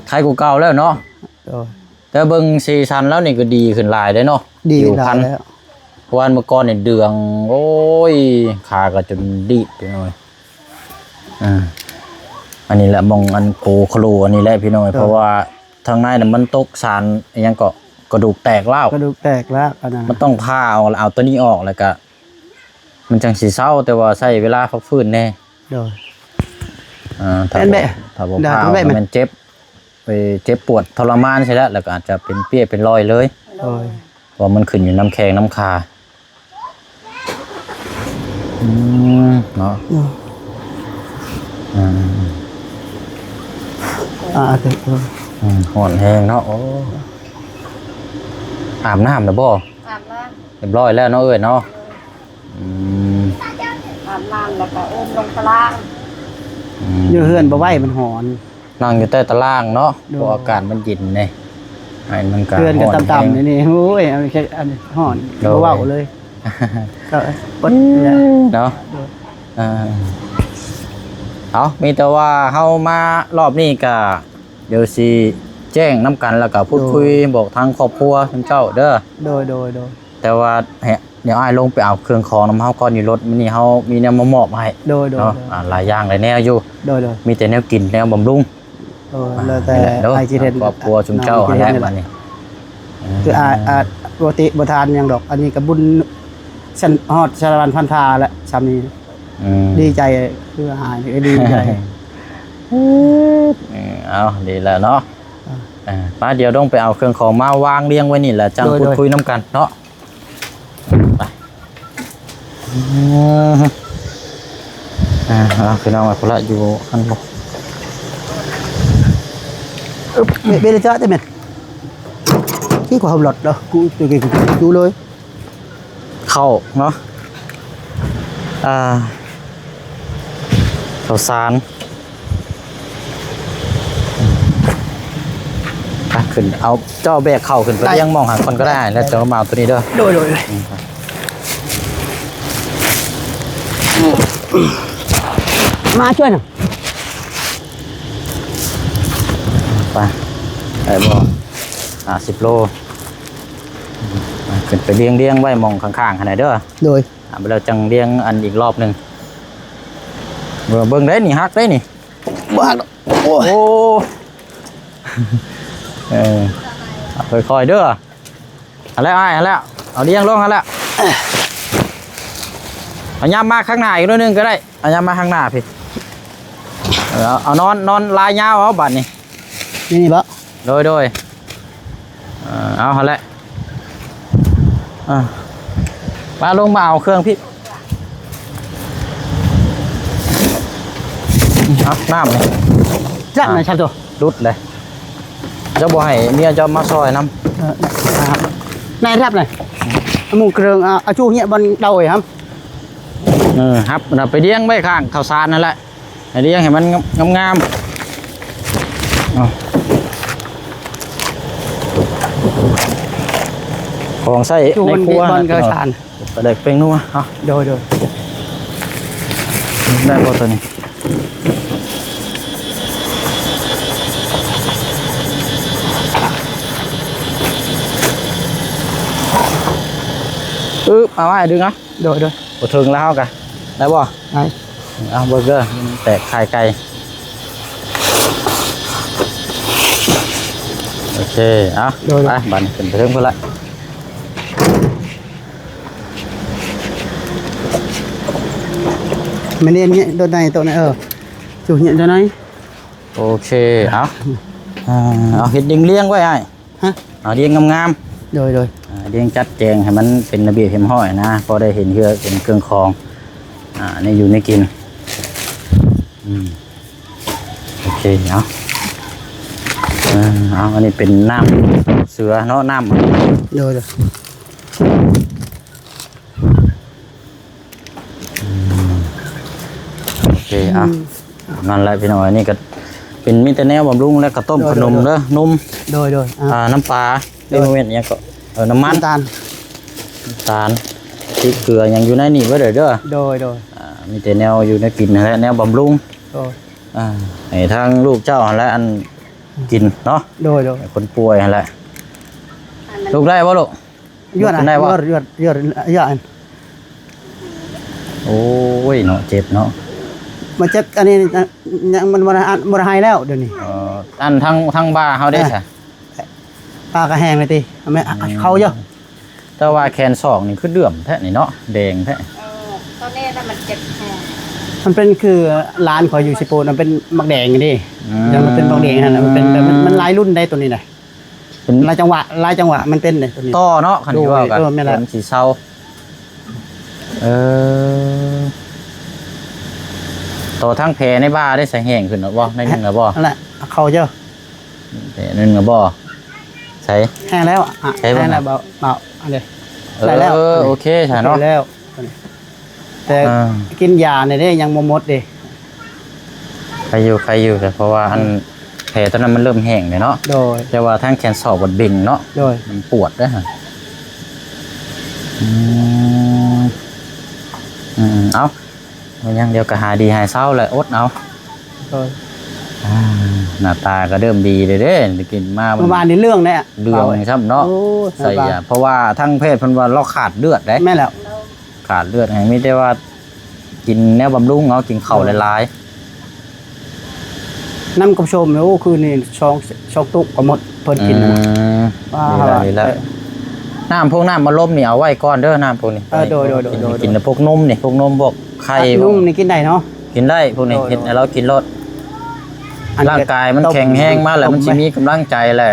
ໄຄກວ່າເກົ່າແລ້ວເນາະ ໂດຍ ແຕ່ເບິ່ງສີສັນລາວນີ້ກໍດີຂຶ້ນຫຼາຍເດ້ເນາະ ດີຫຼາຍແລ້ວ ຜິວພັນ ເພາະວ່າເມື່ອກ່ອນນີ້ເດືອງ ໂອ້ຍ ຂາກໍຈົນດີດພີ່ນ້ອງເອີຍ ອ່າ ອັນນີ້ແຫຼະ ໝ່ອງອັນໂກຄະໂຫຼ ອັນນີ້ແຫຼະພີ່ນ້ອງເອີຍ ໂດຍ ເພາະວ່າທາງໃນນະມັນຕົກສານອີ່ຫຍັງເກາະ ກະດູກແຕກລ້າວ ກະດູກແຕກລ້າວ ອັນນັ້ນ ມັນຕ້ອງຜ່າອອກ ແລ້ວເອົາໂຕນີ້ອອກ ແລ້ວກະມັນຈັ່ງຊິເຊົາ ແຕ່ວ່າໃຊ້ເວລາພັກຟື້ນແດ່ ໂດຍ ອ່າ ຖ້າ ແມ່ນແບະ ບໍ່ ຖ້າບໍ່ ແມ່ນ ຜ່າອອກ ແມ່ນ ແມ່ນເຈັບ ໄປເຈັບປວດທໍລະມານຊີ້ແຫຼະ ແລ້ວກໍອາດຈະເປັນເປ້ຍເປັນລອຍເລີຍ ໂດຍ ເພາະວ່າມັນຂຶ້ນຢູ່ນຳແຂ້ງນຳຂາ ອືມ ເນາະ ອືມ ອ່າ ອືມ ຮ້ອນແຮງເນາະ ໂອ້ ອາບນ້ຳແລ້ວບໍ່? ອາບແລ້ວ ຮຽບຮ້ອຍແລ້ວເນາະເອື້ອຍເນາະ ອືມ ອາບນ້ຳແລ້ວກໍເອີ້ນລົງຕາລ່າງ ອືມ ຢູ່ເຮືອນບໍ່ໄຫວ ມັນຮ້ອນ ນັ່ງຢູ່ໃຕ້ຕາລ່າງເນາະ ໂດຍ ເພາະອາກາດມັນເຢັນເດ້ ໃຫ້ມັນກະ ເຮືອນກໍຕ່ຳໆ ຮ້ອນແຮງ ນີ້ ໂອ້ຍ ອັນນີ້ ອັນນີ້ຮ້ອນ ໂດຍ ບໍ່ເວົ້າເລີຍ ກໍປົດແລ້ວ ເນາະ ໂດຍ ອ່າ ເອົາ ມີແຕ່ວ່າເຮົາມາຮອບນີ້ກະ ດຽວຊິ ແຈ້ງນຳກັນ ແລ້ວກໍພູດຄຸຍ ໂດຍ ບອກທາງຄອບຄົວເຈົ້າເດີ. ໂດຍ ໂດຍ ໂດຍ. ແຕ່ວ່າໃຫ້ ດຽວອ້າຍລົງໄປເອົາເຄື່ອງຂອງນຳເຮົາກ່ອນຢູ່ລົດ ມື້ນີ້ເຮົາມີແນວມາມອບໃຫ້ ໂດຍ ໂດຍ ເນາະ. ໂດຍ ອ່າ ຫຼາຍຢ່າງຫຼາຍແນວຢູ່ ໂດຍ ໂດຍ. ມີແຕ່ແນວກິນແນວບຳລຸງ ໂດຍ ອ່າ ແລ້ວແຕ່ ນີ້ແຫຼະເນາະ ອ້າຍຄິດເຫັນ ຄອບຄົວຊຸມເຈົ້າຫັ້ນແຫຼະ ນ້ອງຄິດເຫັນນີ້ແຫຼະ ບັດນີ້. ຄື ອ່າ ອ່າ ປົກກະຕິບໍ່ທານຫຍັງດອກ ອັນນີ້ກໍບຸນຊັ້ນຮອດສາລະວັນພັນພາແຫຼະ ຊ່ຳນີ້. ອືມ ດີໃຈ ຄືຫາຍກໍດີໃຈ. ເອີ ເອົາ ດີແລ້ວເນາະ. ອ່າ ອ່າ ໄປ ດຽວຕ້ອງໄປເອົາເຄື່ອງຂອງມາວາງລຽງໄວ້ນີ້ແຫຼະ ຈັ່ງ ໂດຍ ໂດຍ ພູດຄຸຍນຳກັນເນາະ. ໄປ ອືມ ອ່າ ເອົາ ພີ່ນ້ອງ ເອົາ ພຸ້ນລະ ຢູ່ຫັ້ນບໍ່? ເອີ ເບ ເບລະຈະເຕແມ່ນ ທີ່ກວ່າເຮົາລັອດເນາະ ກູ ກູ ກູ ກູເລີຍ. ເຂົ້າເນາະ ອ່າ ເຂົ້າສານ ໄປ ຂຶ້ນ ເອົາ ເຈົ້າແບກເຂົ້າຂຶ້ນໄປ ໄດ້ ລ້ຽງໝ່ອງຫັ້ນກ່ອນກໍໄດ້ ແລ້ວເຈົ້າມາເອົາໂຕນີ້ເດີ. ໂດຍ ໂດຍ ໂດຍ. ອືມ ມາຊ່ວຍໜ່ອຍ ໄປ ໄດ້ບໍ່? ຫ້າສິບໂລ. ຂຶ້ນໄປລຽງໆໄວ້ໝ່ອງຂ້າງໆຫັ້ນແຫຼະເດີ. ໂດຍ. ອ່າ ແລ້ວຈັ່ງລຽງອັນອີກລອບໜຶ່ງ. ເບິ່ງ ເບິ່ງໄດ້ນີ້ ຫັກໄດ້ນີ້. ບໍ່ຫັກດອກ. ໂອ້ຍ ໂອ້ ເອີ ຄ່ອຍໆເດີ. ຫັ້ນແຫຼະອ້າຍ ຫັ້ນແຫຼະ ເອົາລຽງລົງຫັ້ນແຫຼະ. ເອົາຫຍັບມາຂ້າງໜ້າອີກໜ້ອຍໜຶ່ງກໍໄດ້. ເອົາຫຍັບມາຂ້າງໜ້າພີ້. ເອີ ເອົາ ເອົານອນ ນອນລາຍຍາວເອົາບາດນີ້. ນີ້ ນີ້ບໍ? ໂດຍ ໂດຍ. ເອີ ເອົາຫັ້ນແຫຼະ. ອ່າ ມາລົງມາເອົາເຄື່ອງພີ້. ເອົານ້ຳນີ້ ຈັກນະ ອ່າ ຊັບໂຕ ຫຼຸດເລີຍ. ເຈົ້າບໍ່ໃຫ້ເມຍເຈົ້າມາຊ່ອຍນຳ? ເອີ ນາຍຮັບນະ ມຸງເກີງ ເອົາ ເອົາຈູ້ເຫຍບ່ອນເດົາເອີຍຫຳ. ເອີ ຮັບນະ ໄປລຽງໄວ້ຂ້າງເຂົ້າສານຫັ້ນແຫຼະ. ໃຫ້ລຽງໃຫ້ມັນງາມໆ. ເອົາ ຂອງໃຊ້ໃນຄົວ ປາແດກແປ້ງນົວ. ເອົາ ໂດຍ ໂດຍ. ໄດ້ບໍ່ໂຕນີ້? ອຶບ ເອົາໄວ້ດຶງເອົາ. ໂດຍ ໂດຍ. ບໍ່ເຖິງແລ້ວເຮົາກະ ໄດ້ບໍ່? ໄດ້. ເອົາເບິ່ງເດີ ແຕກຄາຍໄກ່. ໂອເຄ ເອົາ ໂດຍ ໄປ ບາດນີ້ຂຶ້ນໄປເທິງພຸ້ນລະ. ມາເນນເນຍ ໂຕໃນ ໂຕໃນ ເອີ ຈຸເນຍໂຕໃນ. ໂອເຄ ເອົາ ອ່າ ເອົາເຮັດລຽງໆໄວ້ອ້າຍ. ຮະ? ເອົາລຽງງາມໆ. ໂດຍ ໂດຍ. ອ່າ ລຽງຈັດແຈງໃຫ້ມັນເປັນລະບຽບຮຽບຮ້ອຍນະ ພໍໄດ້ເຫັນເຮືອເຫັນເຄື່ອງຂອງ ອ່າ ໃນຢູ່ໃນກິນ. ອືມ ໂອເຄ ເອົາ ເອີ ເອົາ ອັນນີ້ເປັນນ້ຳເສືອເນາະ ນ້ຳ. ໂດຍ ໂດຍ. ອືມ ໂອເຄ ອ່ະ ອືມ ນັ້ນແຫຼະພີ່ນ້ອງ ອັນນີ້ກໍເປັນມີແຕ່ແນວບຳລຸງ ແລະ ກະຕົ້ມ ໂດຍ ຂະໜົມ ໂດຍ ເດີ ນົມ ໂດຍ ໂດຍ ອ່າ ອ່າ ນ້ຳປາ ໂດຍ ບໍ່ແມ່ນຫຍັງເກາະ ເອີ ນ້ຳມັນ ນ້ຳຕານ ນ້ຳຕານ ຕິເກືອຫຍັງຢູ່ໃນນີ້ເບິດເດີ ໂດຍ ໂດຍ ອ່າ ມີແຕ່ແນວຢູ່ແນວກິນຫັ້ນແຫຼະ ແນວບຳລຸງ ໂດຍ ອ່າ ໃຫ້ທາງລູກເຈົ້າຫັ້ນແຫຼະ ອັນ ອືມ ກິນເນາະ ໂດຍ ໂດຍ ໃຫ້ຄົນປ່ວຍຫັ້ນແຫຼະ ລູກໄດ້ບໍ່ລູກ? ຍວດ ຍວດໄດ້ບໍ່? ຍວດ ຍວດ ຍວດ ຍວດ ໂອ້ຍເນາະ ເຈັບເນາະ ມັນເຈັບ ອັນນີ້ຍັງ ມັນບໍ່ໄດ້ ບໍ່ໄດ້ໄຫ້ແລ້ວດຽວນີ້ ເອີ ອັນທາງ ທາງບ່າເຮົາເດ້ ເອີ ຊະ ບ່າກໍແຫ້ງແລ້ວຕິ ເອົາແມ່ ອືມ ເຂົ້າຢູ່ ແຕ່ວ່າແຂນສອງນີ້ຄືເຫຼື້ອມແທ້ນີ້ເນາະ ແດງແທ້ ເອີ ຕອນນີ້ນະມັນເຈັບແຮງ ມັນເປັນຄືຫຼານຂ້ອຍຢູ່ເຊໂປນ ມັນເປັນໝາກແດງນີ້ ອືມ ມັນເປັນໝາກແດງຫັ້ນນະ ມັນເປັນແບບ ມັນ ມັນຫຼາຍລຸ້ນໄດ໋ໂຕນີ້ນະ ເປັນ ຫຼາຍຈັງຫວະ ຫຼາຍຈັງຫວະມັນເປັນເດ້ໂຕນີ້ ຕໍ່ເນາະ ຄັນ ໂດຍ ທີ່ວ່າ ເອີ ແມ່ນລະ ມັນຊິເຊົາ ເອີ ຕໍ່ທາງແຜໃນບ່າໄດ້ສະແຫ້ງຂຶ້ນແລ້ວບໍ່? ໜ້ອຍໜຶ່ງແລ້ວບໍ່? ຫັ້ນແຫຼະ ເຂົ້າເຈົ້າ ແຜໜຶ່ງແລ້ວບໍ່? ໃສ ແຫ້ງແລ້ວ ອະ ໃສ ແຫ້ງແລ້ວ ເບົາ ເບົາ ອັນເດ ເອີ ໄດ້ແລ້ວ ໂອເຄຊະເນາະ ໄດ້ແລ້ວ ແຕ່ ອ່າ ກິນຢານີ້ເດ້ ຍັງບໍ່ໝົດເດ້ ໄຄຢູ່ ໄຄຢູ່ ແຕ່ເພາະວ່າອັນ ເອີ ແຜຕອນນັ້ນມັນເລີ່ມແຫ້ງແລ້ວເນາະ ໂດຍ ແຕ່ວ່າທາງແຂນສອກບັດເບັງເນາະ ໂດຍ ມັນປວດເດ້ ອືມ ອືມ ເອົາ ບໍ່ຫຍັງ ດຽວກໍຫາຍດີຫາຍເຊົາແຫຼະ ອົດເອົາ ໂດຍ ອ່າ ໜ້າຕາກໍເລີ່ມດີເດ້ ໄດ້ກິນມາ ມື້ວານນີ້ເຫຼືອງແດ່ ເຫຼືອງຊ້ຳເນາະ. ໂອ້ ໃສ່ຢາ ເພາະວ່າທາງແພດເພິ່ນວ່າລາວຂາດເລືອດເດ້. ແມ່ນແລ້ວ ຂາດເລືອດ ໃຫ້ມີແຕ່ວ່າກິນແນວບຳລຸງເນາະ ກິນເຂົ້າຫຼາຍໆ. ນ້ຳກັບສົ້ມນີ້ ໂອ້ ຄືນນີ້ສອງ ສອງຕຸກກໍໝົດ ເພິ່ນກິນນະ. ອືມ ດີແລ້ວ ດີແລ້ວ. ນ້ຳພວກນ້ຳອັດລົມນີ້ເອົາໄວ້ກ່ອນເດີ ນ້ຳພວກນີ້. ເອີ ໂດຍໆ ກິນແຕ່ພວກນົມນີ້ ພວກນົມ ພວກໄຂ່ ນົມນີ້ກິນໄດ້ເນາະ. ກິນໄດ້ພວກນີ້ ເຮັດໃຫ້ລາວກິນໂລດ. ຮ່າງກາຍມັນແຂງແຮງມາແລ້ວ ມັນຊິມີກຳລັງໃຈແຫຼະ.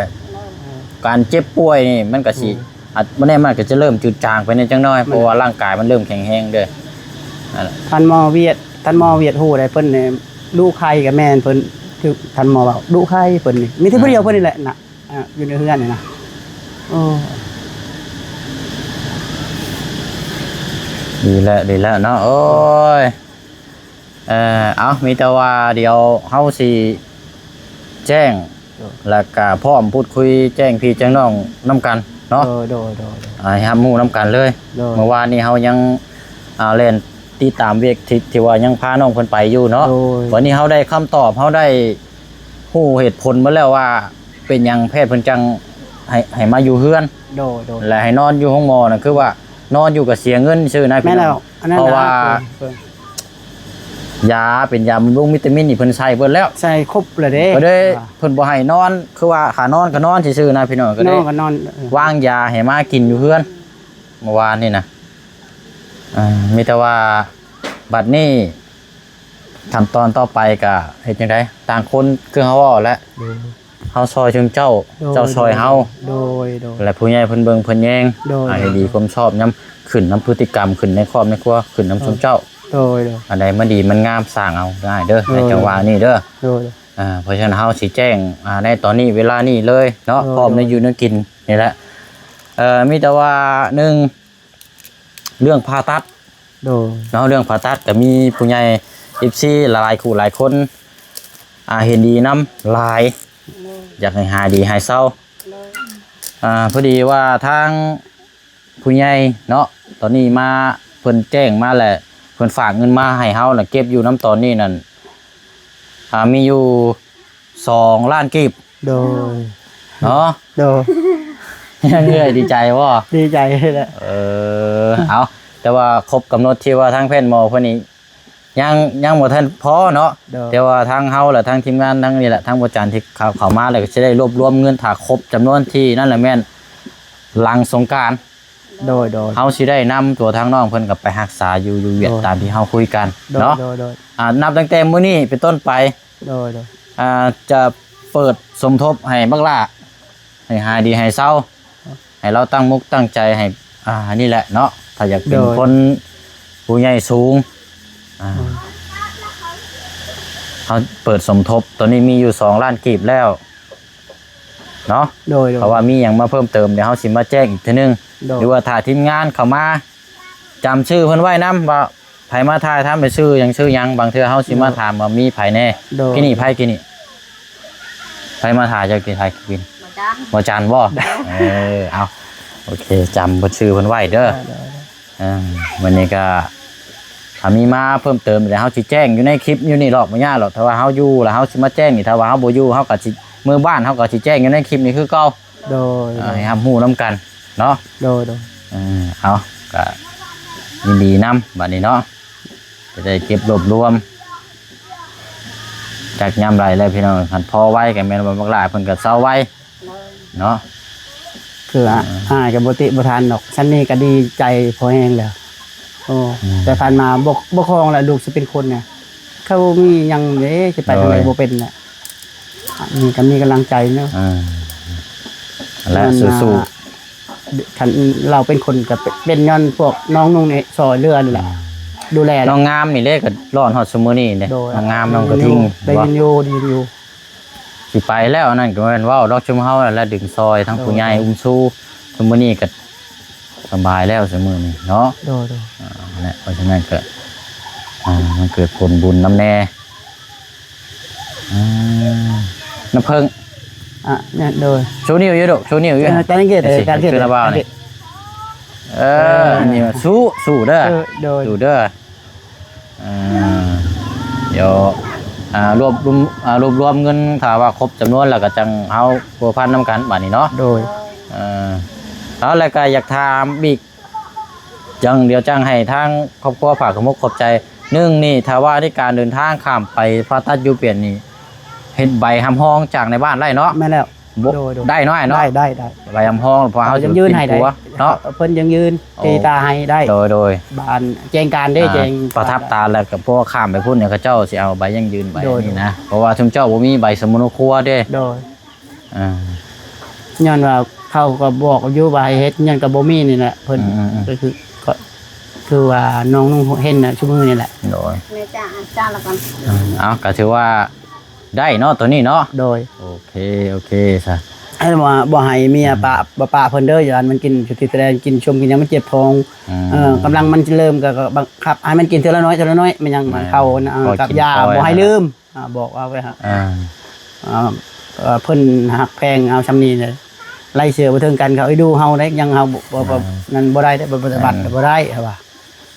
ການເຈັບປ່ວຍນີ້ມັນກໍຊິ ອືມ ອາດ ບໍ່ແນ່ ມັນກໍຈະເລີ່ມຈືດຈາງໄປແດ່ຈັກໜ້ອຍ ເພາະວ່າຮ່າງກາຍມັນເລີ່ມແຂງແຮງເດີ. ທ່ານໝໍວຽດ ທ່ານໝໍວຽດຮູ້ໄດ໋ ເພິ່ນນີ້ດຸໄຂ່ກໍແມ່ນເພິ່ນ ຄືທ່ານໝໍເວົ້າ ດຸໄຂ່ເພິ່ນນີ້ ມີແຕ່ຜູ້ດຽວເພິ່ນນີ້ແຫຼະນະ ອ່າ ຢູ່ໃນເຮືອນນີ້ນະ. ໂອ້ ດີແລ້ວ ດີແລ້ວເນາະ. ໂອ້ຍ ເອີ ເອົາ ມີແຕ່ວ່າດຽວເຮົາຊິແຈ້ງ ແລ້ວກະພ້ອມພູດຄຸຍແຈ້ງພີ່ແຈ້ງນ້ອງນຳກັນເນາະ. ໂດຍ ໂດຍ ໂດຍ ໂດຍ ອ່າ ໃຫ້ຮັບຮູ້ນຳກັນເລີຍ. ໂດຍ ເມື່ອວານນີ້ເຮົາຍັງ ອ່າ ແລ່ນຕິດຕາມວຽກທີ່ ທີ່ວ່າຍັງພານ້ອງເພິ່ນໄປຢູ່ເນາະ. ໂດຍ ວັນນີ້ເຮົາໄດ້ຄຳຕອບ ເຮົາໄດ້ຮູ້ເຫດຜົນໝົດແລ້ວວ່າເປັນຫຍັງແພດເພິ່ນຈັ່ງໃຫ້ ໃຫ້ມາຢູ່ເຮືອນ. ໂດຍ ໂດຍ ແລະ ໃຫ້ນອນຢູ່ໂຮງໝໍນັ້ນ ຄືວ່ານອນຢູ່ກໍເສຍເງິນຊື່ນະ. ແມ່ນແລ້ວ ພີ່ນ້ອງ ອັນນັ້ນ ເພາະວ່າ ນະ ເອີ ຢາເປັນຢາບຳລຸງວິຕາມິນນີ້ເພິ່ນໃສ່ເບິດແລ້ວ ໃສ່ຄົບແລ້ວເດ້ ກໍເລີຍເພິ່ນບໍ່ໃຫ້ນອນ ຄືວ່າຂານອນກໍນອນຊື່ໆນະພີ່ນ້ອງ ກໍເລີຍ ນອນກໍນອນ ເອີ ວາງຢາໃຫ້ມາກິນຢູ່ເຮືອນເມື່ອວານນີ້ນະ. ເອີ ມີແຕ່ວ່າບັດນີ້ຂັ້ນຕອນຕໍ່ໄປກໍເຮັດຈັ່ງໃດ ຕ່າງຄົນຄືເຮົາເວົ້າແຫຼະ ໂດຍ ເຮົາຊ່ອຍຊຸມເຈົ້າ ໂດຍ ເຈົ້າຊ່ອຍເຮົາ ໂດຍ ໂດຍ ແລະ ຜູ້ໃຫຍ່ເພິ່ນເບິ່ງເພິ່ນແຍງ ໂດຍ ໃຫ້ດີຄວາມຊອບນຳ ຂຶ້ນນຳພຶດຕິກຳ ຂຶ້ນໃນຄອບໃນຄົວ ຂຶ້ນນຳ ໂດຍ ຊຸມເຈົ້າ ໂດຍ ໂດຍ ອັນໃດມັນດີມັນງາມສ້າງເອົາໄດ້ເດີ ໂດຍ ໃນຈັງຫວະນີ້ເດີ ໂດຍ ອ່າ ເພາະສະນັ້ນເຮົາຊິແຈ້ງ ອ່າ ໃນຕອນນີ້ເວລານີ້ເລີຍເນາະ ໂດຍ ພ້ອມໃນຢູ່ໃນກິນນີ້ແຫຼະ. ເອີ ມີແຕ່ວ່າໜຶ່ງ ເລື່ອງຜ່າຕັດ ໂດຍ ເນາະ ເລື່ອງຜ່າຕັດກໍມີຜູ້ໃຫຍ່ ເອັຟຊີ ຫຼາຍໆຄູ່ຫຼາຍຄົນ ອ່າ ເຫັນດີນຳຫຼາຍ ໂດຍ ຢາກໃຫ້ຫາຍດີຫາຍເຊົາ ໂດຍ ອ່າ ພໍດີວ່າທາງຜູ້ໃຫຍ່ເນາະ ຕອນນີ້ມາ ເພິ່ນແຈ້ງມາແລ້ວ ເພິ່ນຝາກເງິນມາໃຫ້ເຮົານະ ເກັບຢູ່ນຳຕອນນີ້ນັ້ນ ອ່າ ມີຢູ່ ສອງລ້ານກີບ ໂດຍ ເນາະ ໂດຍ ຍັງເອື້ອຍດີໃຈບໍ່? ດີໃຈແຫຼະ ເອີ ເອົາ ແຕ່ວ່າຄົບກຳນົດທີ່ວ່າທາງແພດໝໍເພິ່ນນີ້ ຍັງ ຍັງບໍ່ທັນພໍເນາະ ໂດຍ ແຕ່ວ່າທາງເຮົາ ແລະ ທາງທີມງານ ທາງນີ້ແຫຼະ ທາງບໍ່ຈັນທີ່ເຂົາ ເຂົ້າມາ ແລ້ວກໍຊິໄດ້ລວບລວມເງິນ ຖ້າຄົບຈຳນວນທີ່ນັ້ນແຫຼະ ແມ່ນຫຼັງສົງການ ໂດຍ ໂດຍ ເຮົາຊິໄດ້ນຳຕົວທາງນ້ອງເພິ່ນກັບໄປຮັກສາຢູ່ ຢູ່ຫວຽດ ໂດຍ ຕາມທີ່ເຮົາຄຸຍກັນ ໂດຍ ເນາະ ໂດຍ ໂດຍ ອ່າ ນັບຕັ້ງແຕ່ມື້ນີ້ເປັນຕົ້ນໄປ ໂດຍ ໂດຍ ອ່າ ຈະເປີດສົມທົບໃຫ້ບັກຫຼ້າ ໃຫ້ຫາຍດີຫາຍເຊົາ ໃຫ້ລາວຕັ້ງມຸກຕັ້ງໃຈໃຫ້ ອ່າ ນີ້ແຫຼະເນາະ ຖ້າຢາກເປັນ ໂດຍ ຄົນຜູ້ໃຫຍ່ສູງ ອ່າ ໂດຍ ເຮົາເປີດສົມທົບ ຕອນນີ້ມີຢູ່ສອງລ້ານກີບແລ້ວ ເນາະ ໂດຍ ໂດຍ ເພາະວ່າມີຫຍັງມາເພີ່ມເຕີມ ດຽວເຮົາຊິມາແຈ້ງອີກເທື່ອໜຶ່ງ ໂດຍ ຫຼືວ່າຖ້າທີມງານເຂົ້າມາ ຈຳຊື່ເພິ່ນໄວ້ນຳ ວ່າໃຜມາຖ່າຍທຳ ຊື່ຫຍັງ ຊື່ຫຍັງ ບາງເທື່ອເຮົາຊິມາ ໂດຍ ຖາມວ່າມີໃຜແດ່ ໂດຍ ກີ້ນີ້ໃຜ ກີ້ນີ້ ໃຜມາຖ່າຍ ເຈົ້າກີ້ຖ່າຍ ກີ້ ບໍ່ຈັນ ບໍ່ຈັນບໍ່? ເອີ ເອົາ ໂອເຄ ຈຳເພິ່ນ ຊື່ເພິ່ນໄວ້ເດີ ໂດຍ ໂດຍ ເອີ ມື້ນີ້ກໍ ຖ້າມີມາເພີ່ມເຕີມ ດຽວເຮົາຊິແຈ້ງຢູ່ໃນຄລິບຢູ່ນີ້ດອກ ບໍ່ຍາກດອກ ຖ້າວ່າເຮົາຢູ່ ແລ້ວເຮົາຊິມາແຈ້ງອີກ ຖ້າວ່າເຮົາບໍ່ຢູ່ ເຮົາກໍຊິ ມື້ບ້ານ ເຮົາກໍຊິແຈ້ງຢູ່ໃນຄລິບນີ້ຄືເກົ່າ ໂດຍ ເອີ ໃຫ້ຮັບຮູ້ນຳກັນເນາະ ໂດຍ ໂດຍ ເອີ ເອົາ ກໍຍິນດີນຳບັດນີ້ເນາະ ຈະໄດ້ເກັບລວບລວມ ຈັກຍາມໃດແລ້ວພີ່ນ້ອງ ຄັນພໍໄວກໍແມ່ນວ່າບັກຫຼ້າເພິ່ນກໍເຊົາໄວ ໂດຍ ເນາະ ຄື ອືມ ອ້າຍກໍບໍ່ຕິບໍ່ທັນດອກ ຊັ້ນນີ້ກໍດີໃຈພໍແຮງແລ້ວ. ໂອ້ ອືມ ແຕ່ຜ່ານມາບໍ່ ບໍ່ຄອງແລ້ວ ລູກຊິເປັນຄົນນະ ເຂົາບໍ່ມີຫຍັງເດ້ ຊິໄປທາງໃດ ໂດຍ ບໍ່ເປັນແຫຼະ ອັນນີ້ກໍມີກຳລັງໃຈເນາະ ອ່າ ແລະ ສູ້ໆ ຄັນລາວເປັນຄົນກໍເປັນ ເປັນຍ້ອນພວກນ້ອງນຸ່ງນີ້ຊ່ອຍເຫຼືອນີ້ແຫຼະ ອ່າ ດູແລ ນ້ອງງາມນີ້ເດ້ ກໍລອດຮອດຊຸມື້ນີ້ເດ້ ໂດຍ ນ້ອງງາມ ນ້ອງກະທິງ ໄດ້ຍິນຢູ່ ໄດ້ຍິນຢູ່ ຊິໄປແລ້ວ ອັນນັ້ນກໍແມ່ນເວົ້າດອກ ຊຸມເຮົານັ້ນແຫຼະດຶງຊ່ອຍ ທັງ ໂດຍ ຜູ້ໃຫຍ່ ໂດຍ ອຸ້ມຊູ ຊຸມື້ນີ້ກໍສະບາຍແລ້ວ ຊຸມື້ນີ້ເນາະ ໂດຍ ໂດຍ ອ່າ ແຫຼະ ເພາະສະນັ້ນກໍ ອ່າ ມັນເກີດຜົນບຸນນຳແດ່ ອ່າ ນ້ຳເຜິ້ງ ອ່ະ ແມ່ນ ໂດຍ ຊູນິ້ວຢູ່ລູກ ຊູນິ້ວຢູ່ ເອີ ຕາງເກດ ຕາງເກດ ຄືລະເວົ້ານີ້ ເອີ ເອີ ອັນນີ້ວ່າ ສູ້ ສູ້ເດີ ເອີ ໂດຍ ສູ້ເດີ ອ່າ ດຽວ ອ່າ ລວບລວມ ອ່າ ລວບລວມເງິນ ຖ້າວ່າຄົບຈຳນວນແລ້ວກໍຈັ່ງເຮົາພົວພັນນຳກັນບາດນີ້ເນາະ. ໂດຍ ເອີ ເອົາ ແລ້ວກໍຢາກຖາມອີກ ຈັ່ງດຽວຈັ່ງໃຫ້ທາງຄອບຄົວຝາກຂອບອົກຂອບໃຈ. ໜຶ່ງນີ້ ຖ້າວ່າໃນການເດີນທາງຂ້າມໄປຜ່າຕັດຢູ່ປຽນນີ້ ເຮັດໃບຮັບຮອງຈາກໃນບ້ານໄດ້ເນາະ? ແມ່ນແລ້ວ. ບໍ່ ໂດຍໆ ໄດ້ນ້ອຍເນາະ? ໄດ້ ໄດ້ ໄດ້ ໃບຮັບຮອງ ເພາະເຮົາ ເພິ່ນຍັງຍື່ນໃຫ້ໄດ້ ເນາະ? ເພິ່ນຍັງຍື່ນ ໂອ້ ຕີຕາໃຫ້ໄດ້. ໂດຍໆ ບ້ານແຈ້ງການເດ້ ອ່າ ແຈ້ງ ປະທັບຕາແລ້ວກໍ ເພາະວ່າຂ້າມໄປພຸ້ນ ເຂົາເຈົ້າຊິເອົາໃບຢັ້ງຢືນໃບ ໂດຍໆ ນີ້ນະ ເພາະວ່າຊຸມເຈົ້າບໍ່ມີໃບສຳມະໂນຄົວເດ້. ໂດຍ ອ່າ ຍ້ອນວ່າເຂົາກໍບອກຢູ່ວ່າໃຫ້ເຮັດ ຍ້ອນກໍບໍ່ມີນີ້ແຫຼະ ເພິ່ນ ອືມໆໆ ກໍຄື ກໍຄືວ່ານ້ອງນຸ່ງເຫັນນະ ຊຸມື້ນີ້ແຫຼະ. ໂດຍ ແມ່ຈ້າ ອ່ານຈ້າລະກັນ. ອືມ ເອົາ ກໍຖືວ່າໄດ້ເນາະ ໂຕນີ້ເນາະ. ໂດຍ ໂອເຄ ໂອເຄຊະ. ອັນວ່າບໍ່ໃຫ້ເມຍ ອືມ ປະ ບໍ່ປະເພິ່ນເດີ ຢ້ານມັນກິນ ສະຕິດສະແດນ ກິນຊົມກິນຫຍັງ ມັນເຈັບທ້ອງ. ອືມ ເອີ ກຳລັງມັນເລີ່ມ ກໍ ກໍບັງຄັບໃຫ້ມັນກິນເທື່ອລະໜ້ອຍ ເທື່ອລະໜ້ອຍ ແມ່ນຫຍັງ ມັນເຂົ້ານະ ກັບຢາ ບໍ່ໃຫ້ລືມ. ອ່າ ບອກວ່າໄວ້ຫາ ອ່າ ອ່າ ເອີ ເພິ່ນຮັກແພງເຮົາຊ່ຳນີ້ເດ້ ໄລ່ເສືອບໍ່ເຖິງກັນ ເຂົາອີດູເຮົາໄດ້ ຍັງເຮົາບໍ່ ບໍ່ ອ່າ ນັ້ນບໍ່ໄດ້ເດ້ ບໍ່ປະຕິບັດ ອ່າ ບໍ່ໄດ້ ເຂົາວ່າ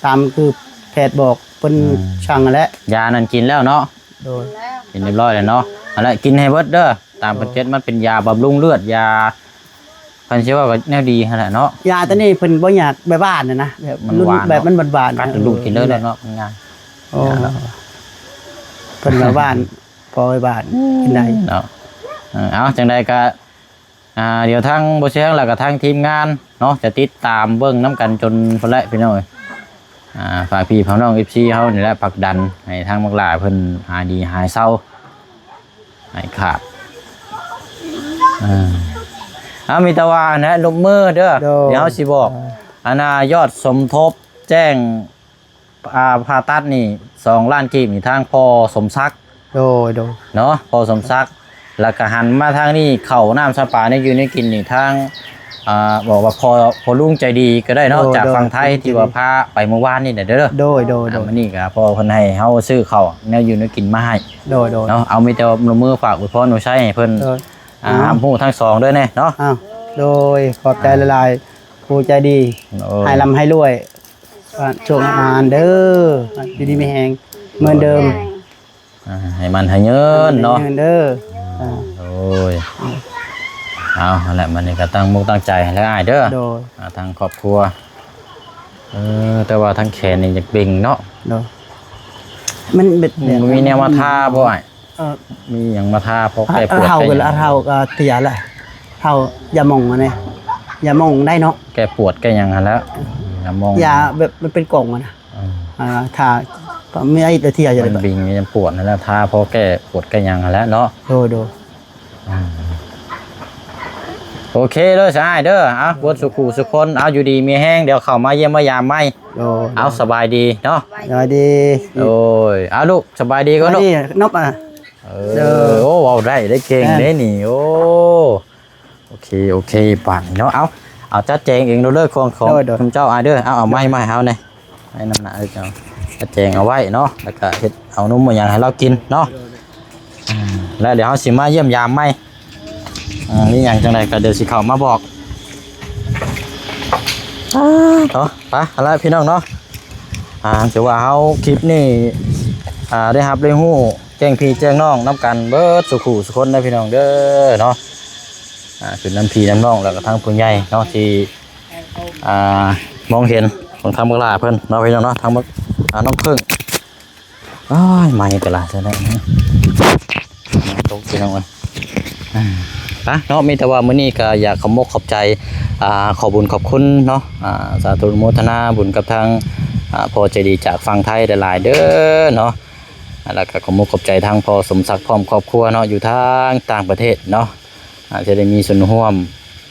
ຕາມຄືແພດບອກ ເພິ່ນ ອ່າ ສັ່ງຫັ້ນແຫຼະ. ຢານັ້ນກິນແລ້ວເນາະ? ໂດຍ ກິນແລ້ວ ກິນຮຽບຮ້ອຍແລ້ວເນາະ. ຫັ້ນແຫຼະ ກິນໃຫ້ເບິດເດີ ຕາມເພິ່ນ ໂດຍ ເຈັດ ມັນເປັນຢາບຳລຸງເລືອດ ຢາ ຄັນຊິເວົ້າກໍແນວດີຫັ້ນແຫຼະເນາະ. ຢາຕົວນີ້ເພິ່ນບໍ່ຢາກ ແບບຫວານນະ ແບບ ມັນ ລຸ້ນ ຫວານ ແບບ ເນາະ ມັນຫວານໆ ກັດ ເອີ ລູກກິນເລີຍເນາະ ມັນງ່າຍ. ໂອ້ ເນາະ ເພິ່ນວ່າຫວານ ພໍໃຫ້ຫວານ ກິນໄດ້ເນາະ. ເອີ ເອົາ ຈັ່ງໃດກໍ ອ່າ ດຽວທາງບໍ່ແຊງ ແລ້ວກໍທາງທີມງານເນາະ ຈະຕິດຕາມເບິ່ງນຳກັນຈົນພຸ້ນແຫຼະພີ່ນ້ອງເອີຍ. ອ່າ ຝາກພີ່ຝາກນ້ອງ ເອັຟຊີ ເຮົານີ້ແຫຼະ ຜັກດັນໃຫ້ທາງບັກຫຼ້າເພິ່ນຫາຍດີຫາຍເຊົາ ໃຫ້ຂາດ. ເອີ ເອົາ ມີແຕ່ວ່າອັນນັ້ນ ລົບມືເດີ. ໂດຍ ດຽວເຮົາຊິບອກ ເອີ ອັນນ່າ ຍອດສົມທົບແຈ້ງ ອ່າ ຜ່າຕັດນີ້ ສອງລ້ານກີບນີ້ ທາງພໍ່ສົມສັກ. ໂດຍ ໂດຍ ເນາະ ພໍ່ສົມສັກ. ແລ້ວກໍຫັນມາທາງນີ້ ເຂົ້ານ້ຳສຳປາ ແນວຢູ່ແນວກິນນີ້ ທາງ ອ່າ ບອກວ່າພໍ່ ພໍ່ລຸງໃຈດີກໍໄດ້ເນາະ. ໂດຍ ຈາກຝັ່ງໄທ ໂດຍ ທີ່ວ່າພາໄປມື້ວານນີ້ແຫຼະເດີ. ໂດຍ ໂດຍ ອ່າ ໂດຍ ມື້ນີ້ກໍພໍ່ເພິ່ນໃຫ້ເຮົາຊື້ເຂົ້າແນວຢູ່ແນວກິນມາໃຫ້. ໂດຍ ໂດຍ ເນາະ. ເອົາ ມີແຕ່ລົບມືຝາກອວຍພອນອວຍໄຊໃຫ້ເພິ່ນ ໂດຍ ອ່າ ຮັບຮູ້ທັງສອງເດີແນ່ເນາະ. ອ້າວ ໂດຍ ຂອບໃຈຫຼາຍໆ ຜູ້ໃຈດີ. ໂດຍ ໃຫ້ລ່ຳໃຫ້ລວຍ ໂຊກໝານເດີ ຢູ່ດີມີແຮງເໝືອນເດີມ. ອ່າ ໃຫ້ໝັ້ນໃຫ້ຍືນເນາະ ໃຫ້ໝັ້ນໃຫ້ຍືນເດີ. ອ່າ ໂດຍ ເອົາ ຫັ້ນແຫຼະ ມັນນີ້ກໍຕັ້ງມຸກຕັ້ງໃຈແລ້ວອ້າຍເດີ. ໂດຍ ອ່າ ທາງຄອບຄົວ ເອີ ແຕ່ວ່າທາງແຂນນີ້ຢາກເບັ່ງເນາະ. ໂດຍ ມັນເປັນ ບໍ່ມີແນວມາທາບໍ່ອ້າຍ? ເອີ ມີຫຍັງມາທາພໍແກ້ປວດ ເຖົ້າ ແກ້ຫຍັງ? ເຖົ້າກໍເທຍແຫຼະ ເຖົ້າ ຢາໝອງອັນນີ້ ຢາໝອງໄດ້ເນາະ ແກ້ປວດແກ້ຫຍັງຫັ້ນແຫຼະ. ຢາໝອງ ຢາແບບມັນເປັນກ່ອງຫັ້ນນະ. ອ່າ ອ່າ ຖ້າມີໄອ້ຕະເທຍຢູ່ ມັນເລີຍ ບິງ ມັນປວດຫັ້ນແຫຼະ ທາພໍແກ້ປວດແກ້ຫຍັງຫັ້ນແຫຼະເນາະ. ໂດຍ ໂດຍ ອ່າ ໂອເຄເດີ ສະອ້າຍເດີ. ເອົາ ເບິດສູ່ຄູ່ສູ່ຄົນ ເອົາ ຢູ່ດີມີແຮງ ດຽວເຂົ້າມາຢ້ຽມມາຢາມໃໝ່. ໂດຍ ເອົາ ສະບາຍດີເນາະ ສະບາຍດີ. ໂດຍ ເອົາ ລູກ ສະບາຍດີກ່ອນລູກ ສະບາຍດີເນາະ. ເອີ ໂອ້ ເວົ້າໄດ້ ໄດ້ເກັ່ງເດ້ນີ້. ໂອ້ ໂອເຄ ໂອເຄ ປານນີ້ເນາະ. ເອົາ ເອົາ ຈັດແຈງເອງໂລດເດີ ຂອງ ຂອງ ໂດຍ ໂດຍ ຂອງເຈົ້າອ້າຍເດີ. ເອົາ ເອົາໄມ້ ໂດຍ ໄມ້ເຮົານີ້ ໄມ້ນຳໜ້າເອີ ເຈົ້າ ຈັດແຈງເອົາໄວ້ເນາະ ແລ້ວກະເຮັດເອົານົມເອົາຫຍັງໃຫ້ລາວກິນເນາະ. ໂດຍ ໂດຍ ອ່າ ແລ້ວດຽວເຮົາຊິມາຢ້ຽມຢາມໃໝ່. ອ່າ ມີຫຍັງຈັ່ງໃດກໍດຽວຊິເຂົ້າມາບອກ. ອ່າ ເນາະ ໄປ ເອົາລະພີ່ນ້ອງເນາະ. ອ່າ ຖືວ່າເຮົາ ຄລິບນີ້ ອ່າ ໄດ້ຮັບໄດ້ຮູ້ ແຈ້ງພີ່ແຈ້ງນ້ອງນຳກັນເບິດສູ່ຄູ່ສູ່ຄົນເດີພີ່ນ້ອງເດີເນາະ. ອ່າ ຂຶ້ນນຳພີ່ນຳນ້ອງ ແລ້ວກໍທັງຜູ້ໃຫຍ່ເນາະ ທີ່ ອ່າ ມອງເຫັນຂອງທາງບັກຫຼ້າເພິ່ນເນາະ ພີ່ນ້ອງເນາະ ທາງບັກ ອ່າ ນ້ອງເພິ່ງ. ໂອ້ຍ ໄມ້ກໍຫຼາຍແທ້ເນາະ ຕົກ ພີ່ນ້ອງເອີຍ. ອ່າ ໄປເນາະ ມີແຕ່ວ່າມື້ນີ້ກໍຢາກຂອບອົກຂອບໃຈ ອ່າ ຂອບບຸນຂອບຄຸນເນາະ ອ່າ ສາທຸອະນຸໂມທະນາບຸນກັບທາງ ອ່າ ພໍ່ໃຈດີຈາກຝັ່ງໄທຫຼາຍໆເດີເນາະ. ອ່າ ແລ້ວກໍຂອບອົກຂອບໃຈທາງພໍ່ສົມສັກພ້ອມຄອບຄົວເນາະ ຢູ່ທາງຕ່າງປະເທດເນາະ ອ່າ ທີ່ໄດ້ມີສ່ວນຮ່ວມ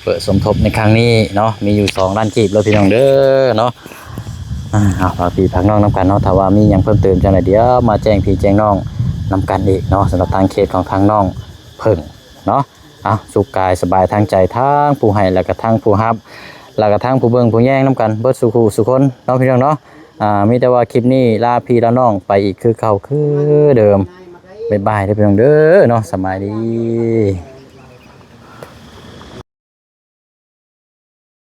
ເພື່ອສົມທົບໃນຄັ້ງນີ້ເນາະ ມີຢູ່ສອງລ້ານກີບເດີພີ່ນ້ອງເດີເນາະ. ອ່າ ເອົາ ຝາກພີ່ຝາກນ້ອງນຳກັນເນາະ ຖ້າວ່າມີຫຍັງເພີ່ມເຕີມຈັ່ງໃດ ດຽວມາແຈ້ງພີ່ແຈ້ງນ້ອງນຳກັນອີກເນາະ ສຳລັບທາງເຂດຂອງທາງນ້ອງເພິ່ງເນາະ. ເອົາ ສຸກກາຍສະບາຍທາງໃຈ ທັງຜູ້ໃຫ້ ແລ້ວກະທັງຜູ້ຮັບ ແລ້ວກະທັງຜູ້ເບິ່ງຜູ້ແຍງນຳກັນເບິດສູ່ຄູ່ສູ່ຄົນເນາະ ພີ່ນ້ອງເນາະ. ອ່າ ມີແຕ່ວ່າຄລິບນີ້ລາພີ່ລານ້ອງໄປອີກຄືເກົ່າຄືເດີມ. ບາຍບາຍເດີພີ່ນ້ອງເດີເນາະ ສະບາຍດີ.